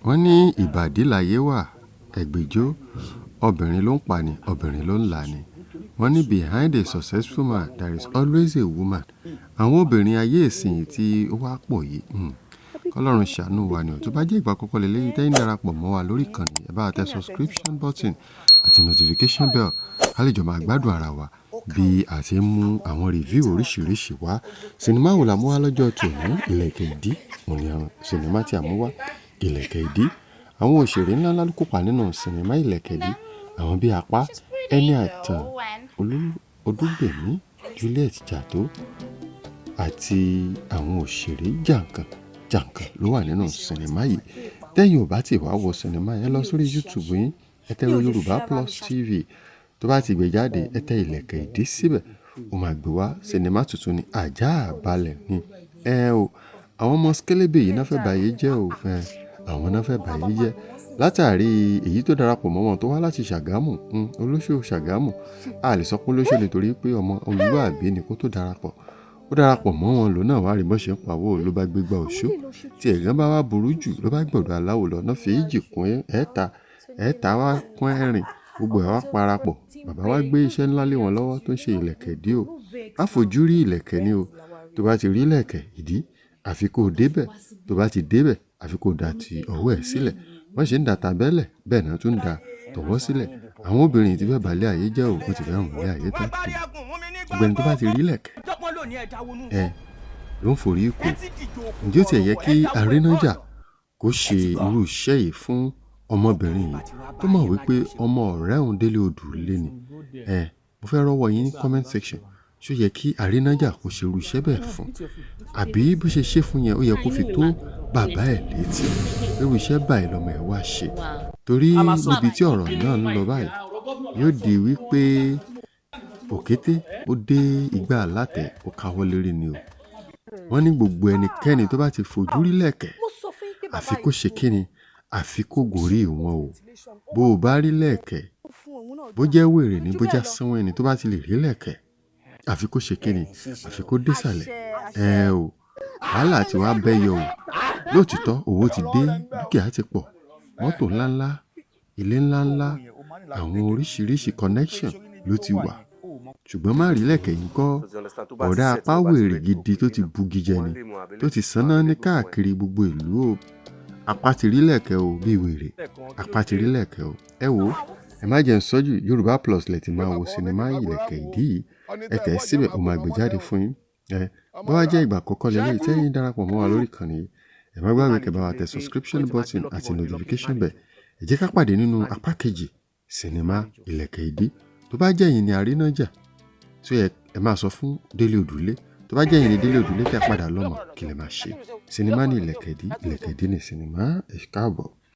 Wọ́n ní ìbàdí láyé wà, ẹ̀gbẹ́jọ́ obìnrin ló ń pa ni, obìnrin ló ń là ni. Wọ́n ní behind a successful man there is always a woman. Àwọn obìnrin ayé ìsìnyí tí ó wá pọ̀ yìí, k'Ọlọ́run ṣàánú wa ni o. Tó bá jẹ́ ìgbà àkọ́kọ́ lélẹ́yìí tẹ́yin darapọ̀ mọ́ wa lórí ìkànnì, ẹ bá wa tẹ subscription button àti notification bell ká lè jọ máa gbádùn ara wa bí a ti ń mú àwọn review oríṣiríṣi wá. Sinimá wo la mú wá lọ́jọ́ tòní? Ìlẹ̀kẹ̀ Ìdí. Òun ni àwọn sinimá tí a mú wá. Ìlẹ̀kẹ̀ Ìdí. Àwọn òṣèré ńlá ńlá ló kópa nínú sinimá Ìlẹ̀kẹ̀ Ìdí. Àwọn bíi Apá, Ẹni Àìtàn, Olúgbèmí, Juliet Jatto àti àwọn òṣèré jànkàn jànkàn ló wà nínú sinimá yìí. Tẹ́yin ò bá ti wá wo sinimá yẹn, lọ sórí YouTube yín, ẹ tẹ Yorùbá Plus TV. Tó bá ti gbé jáde, ẹ tẹ Ìlẹ̀kẹ̀ Ìdí síbẹ̀, ó máa gbé wá. Sinimá tuntun ni, àjá balẹ̀ ni. Ẹ o, àwọn ọmọ skélébè yìí náà fẹ́ báyé jẹ́ o. Ẹ, àwọn náà fẹ́ báyé jẹ́. Látàrí èyí tó darapọ̀ mọ́ wọn tó wá láti Ṣàgámù, olóṣó Ṣàgámù. A lè sọ pé olóṣó nítorí pé ọmọ olúwàbí ni kó tó darapọ̀. Ó darapọ̀ mọ́ wọn lòun náà wá rí bó ṣe ń pawó ló bá gbégbá oṣó. Tí ẹ̀gàn bá wá burú jù ló bá gbọ̀dọ̀ aláwo lọ, náà fi èjì kún ẹ̀ta, ẹ̀ta wá kún ẹ̀rin, gbogbo ẹ̀ wá parapọ̀. Bàbá wa gbé iṣẹ́ ńlá lé wọn lọ́wọ́ tó ń ṣe ìlẹ̀kẹ̀ ìdí o. Má fojú rí ìlẹ̀kẹ̀ ni o. Tó bá ti rí ìlẹ̀kẹ̀ ìdí, àfi kó dé bẹ̀. Tó bá ti dé bẹ̀, àfi kó da ti ọwọ́ ẹ̀ sílẹ̀. Wọ́n ṣe ń da tàbẹ́lẹ̀, bẹ́ẹ̀ náà tún ń da tọwọ́ sílẹ̀. Àwọn obìnrin tí fẹ́ bà lé ayé jẹ́ o, wọ́n ti fẹ́ run ilé ayé tán. Gbogbo ẹni tó bá ti rí ìlẹ̀kẹ̀, ẹ, ló ń forí kó. Ǹjẹ́ ó ti yẹ kí Arínájà kó ṣe irú iṣẹ́ yìí fún ọmọbìnrin yìí tó mọ̀ wípé ọmọ ọ̀rẹ́ òun Délé Odùlé ni? Ẹ, mo fẹ́ rọ́wọ́ yín ní comment section. Ṣé ó yẹ kí Arínájà kó ṣe irú iṣẹ́ bẹ́ẹ̀ fún? Àbí bó ṣe ṣe fún yẹn, ó yẹ kó fi tó bàbá ẹ̀ létí. Irú iṣẹ́ báyìí lọmọ ẹ̀ wá ṣe. Torí níbi tí ọ̀rọ̀ náà ń lọ báyìí, yóò di wípé òkété ó dé igbá alátẹ, ó káwọ́ lérí ni o. Wọ́n ní gbogbo ẹnikẹ́ni tó bá ti fojú rí ìlẹ̀kẹ̀, àfi kó ṣe kíni, àfi kó gorí wọn o. Bó o bá rí ìlẹ̀kẹ̀, bó jẹ́ wèrè ni, bó jẹ́ asínwín ni, tó bá ti lè rí ìlẹ̀kẹ̀, àfi kó ṣe kíni, àfi kó dé sàlẹ̀. Ẹ o, wàhálà tí wàá bẹ́ yọ o. Lóòtítọ́ owó ti dé, dúkìá ti pọ̀, mọ́tò ńlá ńlá, ilé ńlá ńlá, àwọn oríṣiríṣi connection ló ti wà. Ṣùgbọ́n má rí ìlẹ̀kẹ̀ yìí kọ́. Ọ̀dà apá wèrè gidi tó ti bugi jẹ ni, tó ti sanná ní káàkiri gbogbo ìlú o. Apá ti rí ìlẹ̀kẹ̀ o bí wèrè. Apá ti rí ìlẹ̀kẹ̀ o. Ẹ wo, ẹ má jẹ́ ń sọ́jú. Yorùbá Plus lẹ ti máa wo sinimá Ìlẹ̀kẹ̀ Ìdí yìí. Ẹ tẹ̀ síbẹ̀, ó máa gbé jáde fún yín. Ẹ, bó bá jẹ́ ìgbà àkọ́kọ́ lélẹ́yìí tẹ́yin darapọ̀ mọ́ wa lórí ìkànnì yìí, ẹ má gbàgbé kí ẹ bá wa tẹ subscription button àti notification bell. Ẹ jẹ́ ká pàdé nínú apá kejì sinimá Ìlẹ̀kẹ̀ Ìdí. Tó bá jẹ́ ẹ̀yin ni Arínájà, ṣé ẹ máa sọ fún Délé Odùlé. Tó bá jẹ́ ẹ̀yin ni Délé Odùlé tẹ́ padà lọ́mọ, kí lẹ máa ṣe? Sinimá ní Ìlẹ̀kẹ̀ Ìdí, Ìlẹ̀kẹ̀ Ìdí ní sinimá. Ẹ káàbọ̀.